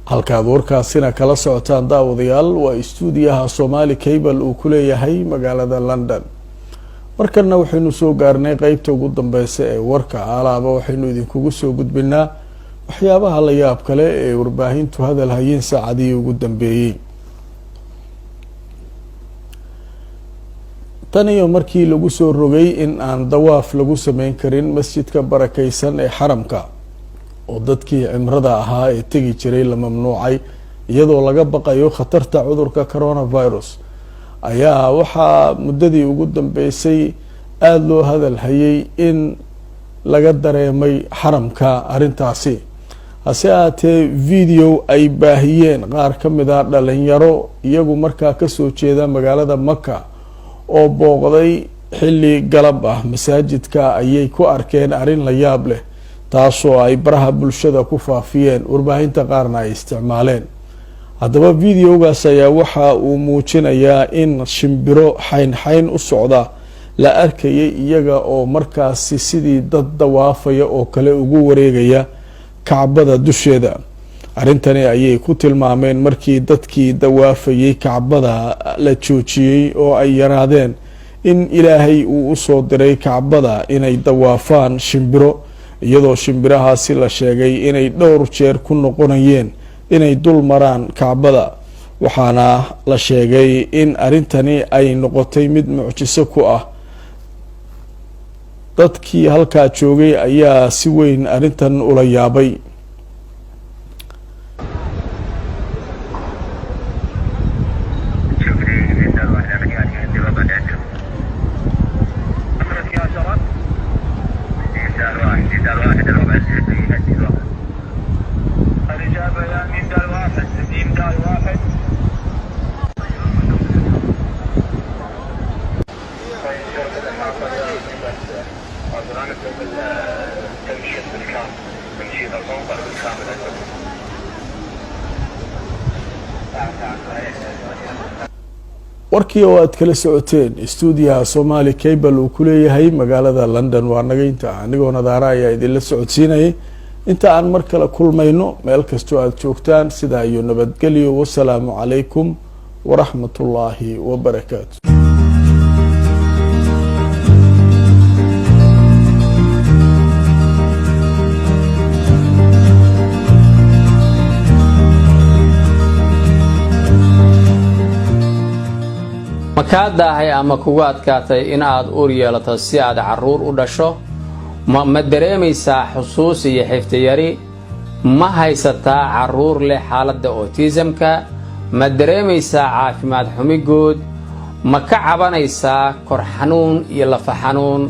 Halkaad warkaasina kala socotaan, daawadayaal, waa istuudiyaha Somali Cable uu ku leeyahay magaalada London. Markana waxaynu soo gaarnay qeybta ugu dambeysa ee warka. Alaaba waxaynu idinkugu soo gudbinaa waxyaabaha la yaab kale ee warbaahintu hadal hayeen saacadihii ugu dambeeyey. Tan iyo markii lagu soo rogay in aan dawaaf lagu sameyn karin masjidka barakeysan ee Xaramka, oo dadkii cimrada ahaa ee tegi jiray la mamnuucay, iyadoo laga baqayo khatarta cudurka coronavirus, ayaa waxaa muddadii ugu dambeysay aada loo hadal hayay in laga dareemay Xaramka arrintaasi. Hase ahaatee, video ay baahiyeen qaar ka mid ah dhalinyaro iyagu markaa kasoo jeeda magaalada Maka oo booqday xilli galab ah masaajidka ayay ku arkeen arrin la yaab leh, taasoo ay baraha bulshada ku faafiyeen, warbaahinta qaarna ay isticmaaleen. Haddaba, videogaas ayaa waxa uu muujinayaa in shimbiro xayn xayn u socda la arkayay, iyaga oo markaasi sidii dad dawaafaya oo kale ugu wareegaya Kacbada dusheeda. Arrintani ayay ku tilmaameen markii dadkii dawaafayay Kacbada la joojiyey oo ay yaraadeen in Ilaahay uu usoo diray Kacbada inay dawaafaan shimbiro, iyadoo shimbirahaasi la sheegay inay dhowr jeer ku noqonayeen inay dul maraan Kacbada. Waxaana la sheegay in arrintani ay noqotay mid mucjiso ku ah dadkii halkaa joogay ayaa si weyn arrintan ula yaabay. Warkii oo aad kala socoteen stuudiyaha Somali Cable uu ku leeyahay magaalada London waa naga inta. Anigoo Nadaara ayaa idinla socodsiinayay. Inta aan mar kale kulmayno, meel kastoo aada joogtaan, sidaa iyo nabadgelyo. Wasalaamu calaykum waraxmatullaahi wabarakaatu. Ma kaa daahay ama kugu adkaatay in aad uur yeelato si aad carruur u dhasho? Ma dareemaysaa xusuus iyo xifdiyari? Ma haysataa carruur leh xaaladda autism-ka? Ma dareemaysaa caafimaad xumi guud? Ma ka cabanaysaa kor xanuun iyo lafa xanuun?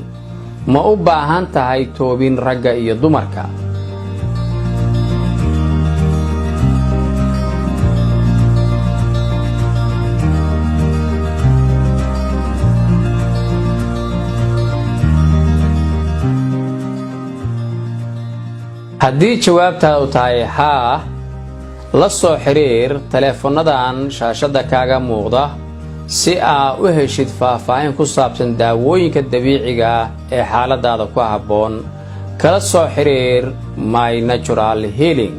Ma u baahan tahay toobin ragga iyo dumarka? Haddii jawaabtaadu tahay haa, la soo xiriir taleefannadan shaashadda kaaga muuqda si aa u heshid faahfaahin ku saabsan daawooyinka dabiiciga ah ee xaaladaada ku habboon. Kala soo xiriir My Natural Healing.